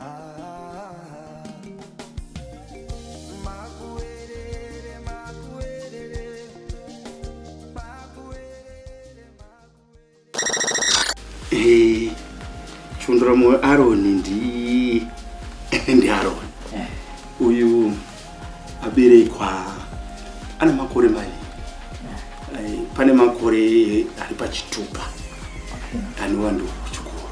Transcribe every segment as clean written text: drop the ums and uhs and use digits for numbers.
Ah, makuwerere, makuwerere, makuwerere. Chiundura Moyo Aroni ndi Aroni uyu aberekwa ana makore maviri. Pane makore ari pachitupa anova ndokuchikoro,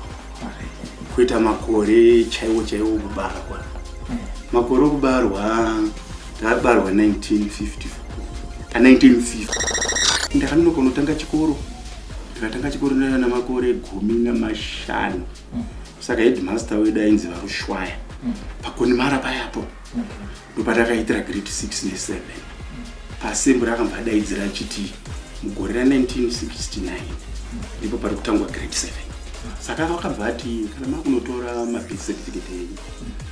kuita makore chaiwo chaiwo okubarwa. Makore okubarwa, ndakabarwa 1954, 1950. Ndakanonoka kunotanga chikoro. Ndikatanga chikoro ndana makore 15. Saka headmaster wedu ainzi VaRushwaya paKonimara payapo, ndopatakaitira grade 6 ne7. Paassembly akambva adaidzira achiti mugore ra1969 ndipo pari kutangwa grade 7. Saka vakabva ati kana makunotora mabirth certificate enyu,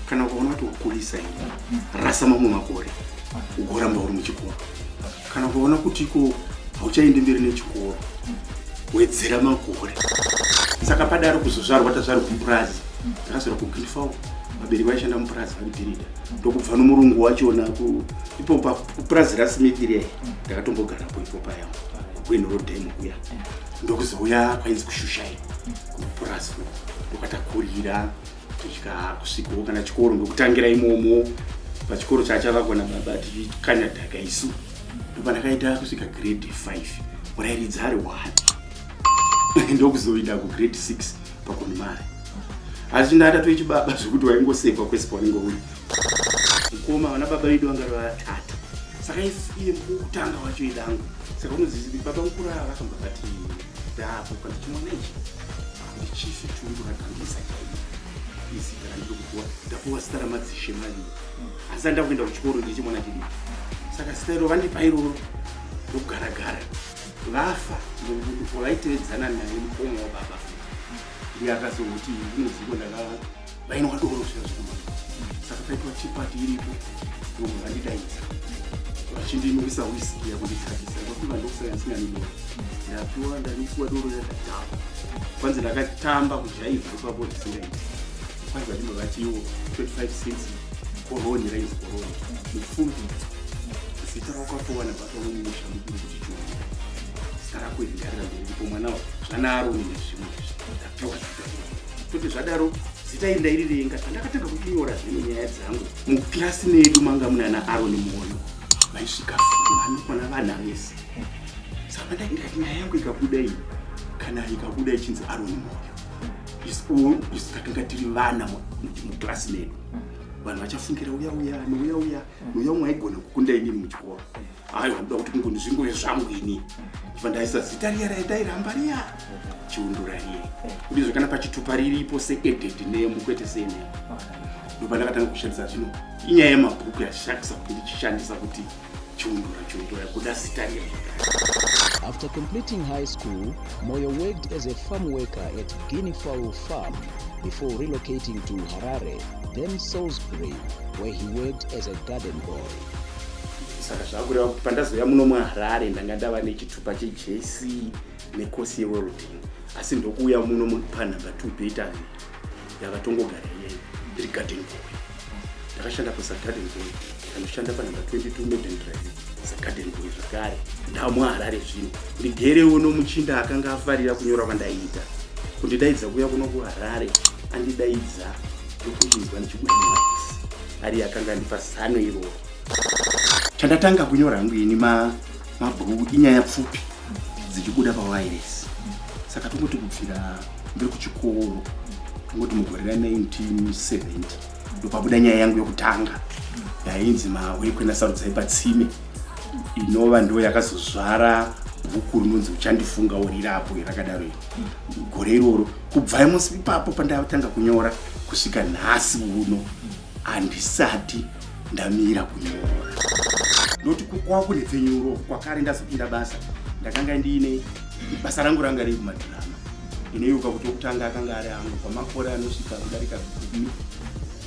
kana ukaona kuti wakurisa ini, rasa mamwe makore ugoramba uri muchikoro. Kana ukaona kuti iko hauchaendi mberi nechikoro, wedzera makore. Saka padaro kuzozvarwa, tazvarwa mupurazi. Takazvarwa kuGuinea. Vabereki vaishanda mupurazi vari bhiridha, ndokubva nomurungu wachona ipo kupurazi raSmith riya. Ndakatombogarapo ipo paya kuGwenhoro Dam kuya, ndokuzouya kwainzi kuShushai kumapurazi, ndokwatakurira kusvika kusvikawo kana chikoro ndokutangira imomo pachikoro chachavakwa nababa, tichikanya dhaka isu. Ndopandakaita kusvika grade 5, murairidzi ari 1, ndokuzoenda kugrade 6 paKonimari. Asi ndatatoe chibaba zvekuti waingosekwa kwese paunenge uri. Mukoma vana baba vedu vanga vari vatatu, saka iye wokutanga wacho idangu. Saka unozizi baba mukuru ava vakambva vati ndapo kana chimwana ichi ndichifi Chiundura Gangisa chaiyo izita randiri kupuwa. Ndapuwa zita ramadzishe maviri asi andida kuenda kuchikoro ndichi mwana chidiki. Saka zita iro vandipa iroro ndokugaragara. Vafa, vaitevedzana naye mukoma wababa ndiye akazoti ndinoziko ndaka vainwa doro zviya zvekumana. Saka paitwa tea party iripo, ndobva vandidaidza vachindinwisa whisky yakunditsakisa kwakuti vandokusaka ndisingani doro. Ndapiwa, ndanisiwa doro yadhakwa. Kwanzi ndakatamba kujaivha ipapo zvisingaiti. Kwanzi vadimba vatiwo 25 cents koroni, rainzi koroni. Mufumbidzo, zita raukapiwa nababa wemumusha mukuru kuti Chiundura, zita rako iri ngarirambe riripo mwana wa zvanaAroni nezvimwe izvi. Ndapiwa zita iri toti zvadaro zita iri ndairirenga. Pandakatanga kuchinyora zvino nyaya dzangu, mukilasi medu manga muna ana Aroni Moyo vaisvika vanokwana vana vese. Saka ndakati nyaya yangu ikabuda iyi, kana ikabuda ichinzi Aroni Moyo, isu takanga tiri vana mukilasi medu, vanhu vachafungira uya uya nouya uya nouya umwe aigona kukunda inini muchikoro. Aiwa, ndoda kuti kungoni zvingove zvangu ini. Chibva ndaisa zita riya raitairamba riya, Chiundura riya, kuti zvakana pachitupa riripo seadded name kwete sename. Ndopandakatanga kushandisa. Zvino inyaya yemabhuku yashakisa kuti ndichishandisa kuti Chiundura, Chiundura, kuda zita riya zvakare. After completing high school, Moyo worked as a farm worker at Guinea Fowl Farm before relocating to Harare, then Salisbury, where he worked as a garden boy. Saka zvakureva kuti pandazouya muno muHarare ndanga ndava nechitupa cheJC nekosi yewelding, asi ndokuuya muno panumber 2 Betavi yavatongogara iyeyo ndiri garden boy. Ndakashandapo sagarden boy, ndikanoshanda panumber 22 Maiden Drive sagarden boy zvakare. NdamuHarare zvino ndigerewo nomuchinda akanga afarira kunyora kwandaiita, kundidaidza kuuya kuno kuHarare. Andidaidza, ndokuchinzwa ndichibuda mumahofisi ari akanga andipa zano iroro. Chandatanga kunyora hangu ini mabhuku inyaya pfupi dzichibuda pawireless. Saka tongoti kubvira ndiri kuchikoro, tongoti mugore ra1970 ndopabuda nyaya yangu yokutanga yainzi Mawekwena Sarudzai Patsime, inova ndo yakazozvara bhuku rinonzi Uchandifunga Urirapo rakadaro iri gore iroro. Kubva musi ipapo pandatanga kunyora kusvika nhasi uno handisati ndamira kunyora. Ndoti kwakunhepfenyuro kwakare ndazopinda basa. Ndakanga ndiine basa rangu ranga riri kumadhirama. Ndinoyeuka kuti okutanga akanga ari angu kwamakore anosvika kudarika 10.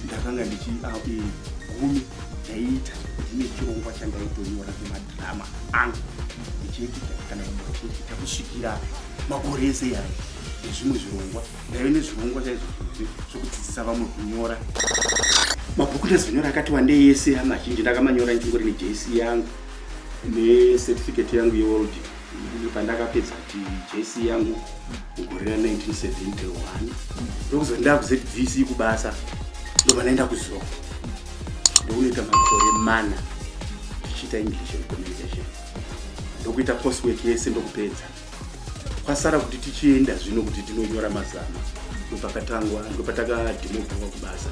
Ndakanga ndichi 10 ndaiita ndine chirongwa chandaitonyora chemadhirama angu ndichiita kana kumwe achiita kusvikira makore ese aya. Nezvimwe zvirongwa, ndaive nezvirongwa chaizvo zvekudzidzisa vamwe kunyora. Mabhuku ndazonyora akati wandei ese, mazhinji ndakamanyora ndichingori neJC yangu necertificate yangu yeworld pandakapedza kuti JC yangu mugore ra 1971, ndokuzoenda kuZBC kubasa, ndobva ndaenda kuZO, ndokunoita makore 4 tichiita English and Communication, ndokuita coursework yese, ndokupedza. Kwasara kuti tichienda zvino kuti tinonyora mazama, ndopakatangwa, ndopatakadhimobhiwa kubasa.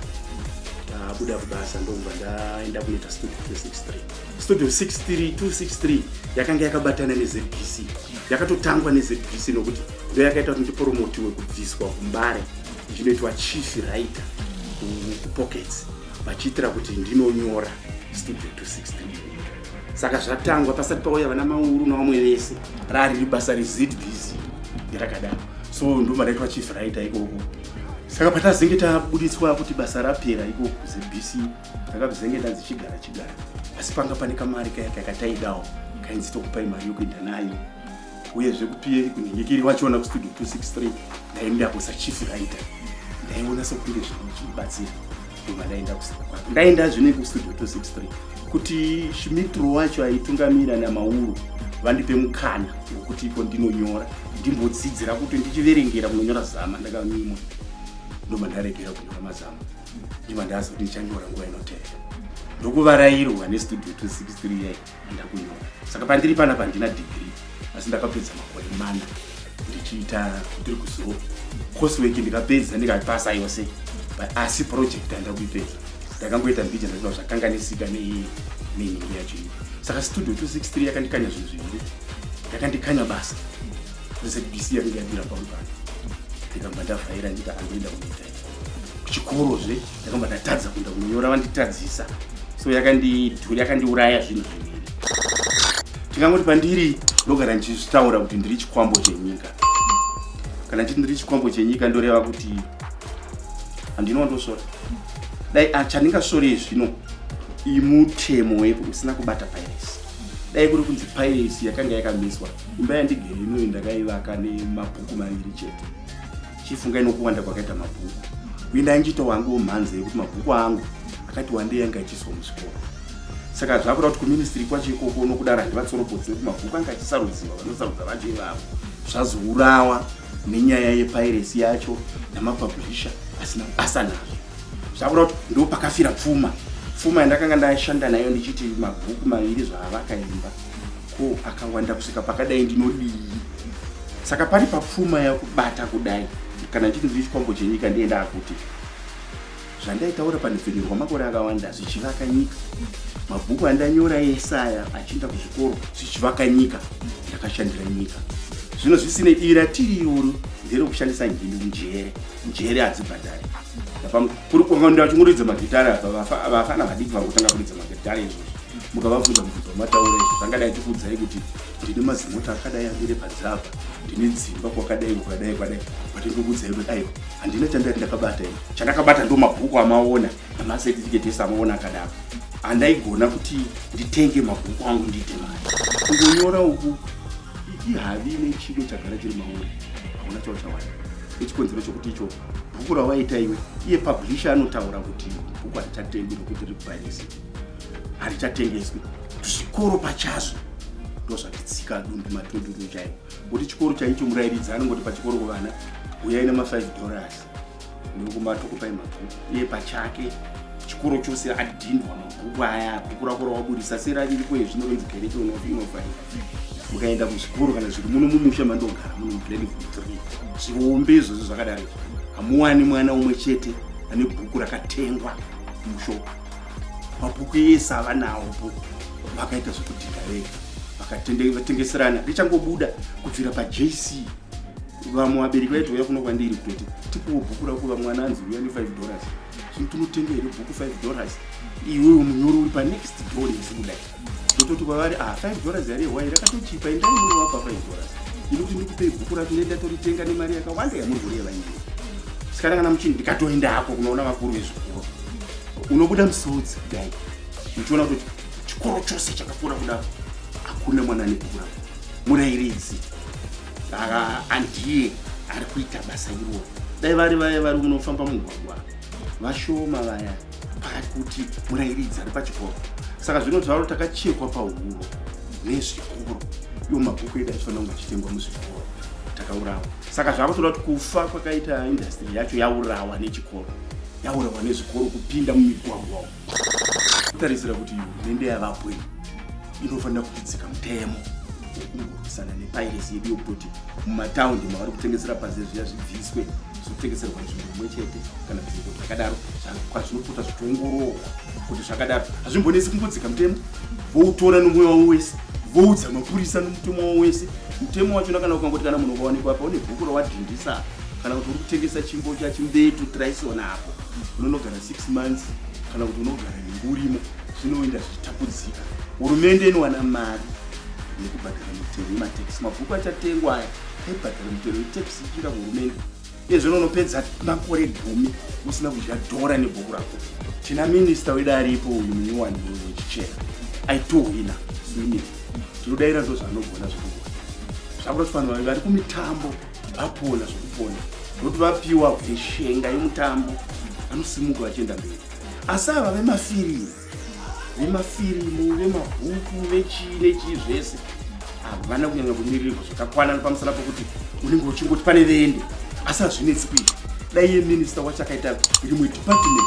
Tabuda kubasa, ndokubva ndaenda kunoita Studio 263. Studio 263 yakanga yakabatana neZBC, yakatotangwa neZBC, nokuti ndo yakaita kuti ndiporomotiwe kubviswa kuMbare ndichinoitwa chief writer kuPockets, vachiitira kuti ndinonyora Studio 263. Saka zvatangwa pasati pauya vana Mauru navamwe vese, rari basa reZBC rakadaro. So ndobva ndaitwa chief writer ikoko. Saka patazenge tabuditswa kuti basa rapera ikoko kuZBC, takazenge ndanzi chigara, chigara, asi panga pane kamari kaya kakataidawo, kainzi tokupai mari yokuenda nayo. Uyezve kupiye kunhingikiri wachona kuStudio 263 ndaendapo sachief writer, ndaiona sekunge zvinochibatsira. Ndobva ndaenda, ndaenda zvino kuStudio 263 kuti Shimitro wacho aitungamira naMauru vandipe mukana wekuti iko ndinonyora, ndimbodzidzira kuti ndichiverengera kunonyora zama. Ndakanyimwa, ndobva ndaregera kunyora mazama, ndibva ndazoti ndichanyora nguva inotevera. Ndokuvarayirwa neStudio 263 yai ndakunyora. Saka pandiri panapa handina degree, asi ndakapedza makore 4 ndichiita, ndiri kuZO, coursework ndikapedza, ndikapasa yose, asi project handina kuipedza. Ndakangoita mbija, ndaita zvakanganisika neinhingi yacho iyi. Saka Studio 263 yakandikanya zvinhu zviviri: yakandikanya basa, ZBC yakanga yadira pamupano, ndikabva ndavhaira, ndika andoenda kunoita kuchikorozve, ndakabva ndatadza kuenda kunonyora, vanditadzisa. So yakandiuraya zvinhu zviviri. Tingangoti pandiri ndogara ndichizvitaura kuti ndiri chikwambo chenyika. Kana chiti ndiri chikwambo chenyika, ndoreva kuti handina wandosvora. Dai chandingasvorei zvino imutemo wepo usina kubata piracy. Dai kuri kunzi piracy yakanga yakamiswa, imba yandigere inoyi ndakaivaka nemabhuku 2 chete. Chifungai nokuwanda kwakaita mabhuku, uye ndainjita wangu womhanza yekuti mabhuku angu akati wandei anga achiiswa muzvikoro. Saka zvakuda kuti kuministry kwacho ikoko nokudaro handivatsoropodzi, nekuti mabhuku anga achisarudziwa, vanosarudza vacho ivavo. Zvazourawa nenyaya yepiracy yacho namapublisher asina basa nazvo. Zvakuda kuti ndo pakafira pfuma, pfuma yandakanga ndashanda nayo, ndichiti mabhuku 2 zvaavakaimba ko akawanda kusvika pakadai ndinodii? Saka pari papfuma yakubata kudai, kana ndichiti ndiri chikwambo chenyika, ndiye ndaakuti zvandaitaura panhepfenyuro makore akawanda zvichivaka nyika, mabhuku andanyora esaya achienda kuzvikoro zvichivaka nyika, ndakashandira nyika. Zvino zvisinei, divi ratiri iroro nderekushandisa njere. Njere hadzibhadhari. Kuri ndachingoridza magitare apa, vafana vadiki vari kutanga kuridza magitare izvozvo, mukavabvunza mubvunzo wamataura izvo, zvangadai chikuudzai kuti ndine mazimota akadai amire padzapa, ndine dzimba kwakadai, kwakadai, kwakadai, but ndokuudzai kuti aiwa, handina chandati ndakabata ini. Chandakabata ndo mabhuku amaona namacertificate ese amaona akadaro. Handaigona kuti nditenge mabhuku angu ndiite mari. Kungonyora uku ihavi nechido chagara chiri mauri, hauna chauchawana, nechikonzero chokuti icho bhuku rawaita iwe, iye publisher anotaura kuti bhuku harichatengwi nokuti riri kupiracy, harichatengeswi. Zvikoro pachazvo ndozvatitsika dumbi matunduru chaivo, kuti chikoro chaicho murayiridzi anongoti pachikoro kuvana, "Uyai nema$5, ndokumatokupai mabhuku." Iye pachake chikoro chose adhindwa mabhuku aya. Bhuku rako rawaburisa serariripo zvino ronzi kereke inofaira. Mukaenda kuzvikoro kana zviri muno mumusha mandogara muno muGlenview 3, zviombe izvozvo zvakadaro izvo, hamuwani mwana umwe chete ane bhuku rakatengwa mushopu. Mabhuku ese avanawo vakaita zvekudhinda vega, vakatengeserana richangobuda kubvira paJC. Vamwe vabereki vaitouya kuno kwandiri kutoti tipuwo bhuku rako. Vamwe vana anzi uya ne$5. Zvino tinotenga here bhuku $5, iwewe munyoro uri panext door nesu kudai? Ndototi kwavari, "Ah, $5 yarehwai rakatochipa, endai munovapa $5. Inokuti ndikupei bhuku racho, ndendatoritenga nemari yakawanda yamuri kureva iwe." Sikana kana muchini, ndikatoendako kunoona vakuru vezvikoro, unobuda musodzi kudai uchiona kuti chikoro chose chakakura kudaro hakuna mwana ane bhuku rako. Murayiridzi andiye. Ari kuita basa iroro. Dai vari vaya vari munofamba mugwagwa vashoma vaya pakati kuti murayiridzi ari pachikoro. Saka zvino zvaro takachekwa pahuro nezvikoro. Iwo mabhuku edu aifanira kunge achitengwa muzvikoro, takaurawa. Saka zvakutoda kuti kufa kwakaita industry yacho yaurawa nechikoro, yaurawa nezvikoro kupinda mumigwagwa. Kutarisira kuti hurumende yavapo iyi inofanira kutidzika mutemo wekungorwisana nepiracy yedu, yokutoti mumataundi mavari kutengesera panze zviya zvibviswe, zvotengeserwa nzvimbo imwe chete kana nzvimbo zvakadaro kwazvinopota zvichiongororwa kuti zvakadaro. Hazvimbonetsi kungodzika mutemo, voutora nomwoyo wavo wese, voudza mapurisa nomutemo wavo wese. Mutemo wachona kana ukangoti kana munhu ukawanikwa apa une bhuku rawadhindisa kana kuti uri kutengesa chimbo chachimbetu tiraisona apo, unonogara 6 months kana kuti unogara nengurimo. Zvinoenda zvichitapudzika. Hurumende inowana mari nekubhadhara mitero yematekisi. Mabhuku achatengwa aya aibhadhara mitero yetekisi ichienda kuhurumende. Iye zvino unopedza makore 10 usina kudya dhora nebhuku rako. Tina minista wedu aripo uyu munyowani wechichena aitohwina swimming. Tinodaira ndo zvaanogona zvekugona. Zvakuda kuti vanhu vari kumitambo vapona zvekupona, nokuti vapiwa hweshenga yemutambo, vanosimuka vachienda mberi. Asi ava vemafirimu, vemafirimu, vemabhuku, vechii nechii zvese, havana kunyanya kumiririrwa zvakakwana pamusana pokuti unenge uchingoti pane vende, asi hazvinetsi kuita. Dai iye minista wacho akaita rimwe department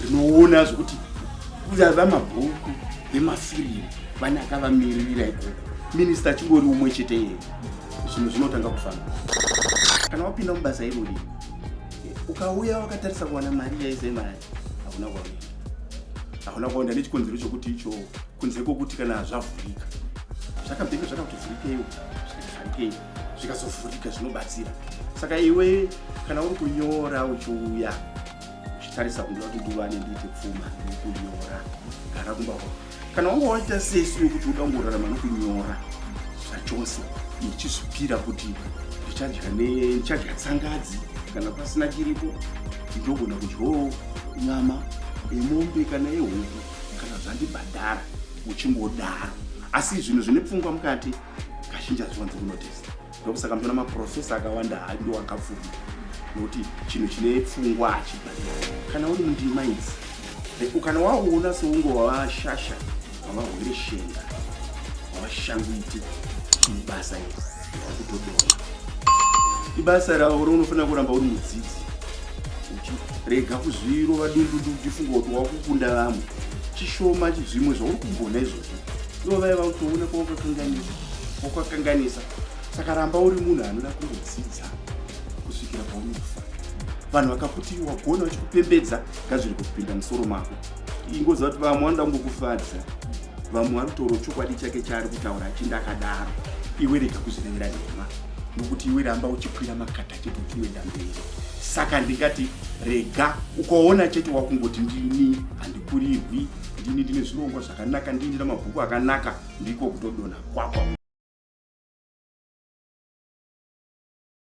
rinoona zvekuti vamabhuku, vemafirimu vane akavamiririra ikoko, minista achingori umwe chete iyeye, zvinhu zvinotanga kufamba. Kana wapinda mubasa irori, ukauya wakatarisa kuwana mari yaize mari, hauna kwauenda, hauna kwaenda nechikonzero chokuti icho kunze kwokuti kana zvavhurika zvakabheke zvakakuti vhurikeiwo, zvikati vharikei, zvikazovhurika zvinobatsira. Saka iwe kana uri kunyora uchiuya uchitarisa kundoda kuti ndivane ndiite pfuma nekunyora, gara kumba kwako. Kana wanga waita sesu yokuti uda kungorarama nokunyora zvachose, ichizvipira kuti ndichadya tsangadzi kana pasina chiripo, ndogona kudyawo nyama yemombe kana yehuku kana zvandibhadhara, uchingodaro. Asi zvinhu zvine pfungwa mukati kazhinji hazviwanzi kunotesa. Ndokusaka muchiona maprofesa akawanda ndo akapfuma, nokuti chinhu chine pfungwa hachibhadhari. Kana uri mundima idzi, kana waona seunge wavashasha, wavahwereshenga, wavashangwiti mubasa iri, wakutodona ibasa ravo raunofanira kuramba uri mudzidzi. Rega kuzvirova dundundu uchifunga kuti wakukunda vamwe. Chishoma zvimwe zvauri kugona izvozvo, ivo vaiva kutoona kwawakakanganisa, wakakanganisa. Saka ramba uri munhu anoda kungodzidza kusvikira paunofa. Vanhu vakakuti wagona vachikupembedza, ngazviri kupinda musoro mako. Ingoziva kuti vamwe vanoda kungokufadza, vamwe vari kutaura chokwadi chake chaari kutaura achinda akadaro. Iwe rega kuzvirevera nhema, nokuti iwe ramba uchikwira makata chete uchingoenda mberi. Saka ndingati rega ukaona chete wakungoti ndini handikurirwi, ndini ndine zvirongwa zvakanaka, ndini ndina mabhuku akanaka, ndiko kutodonha kwako.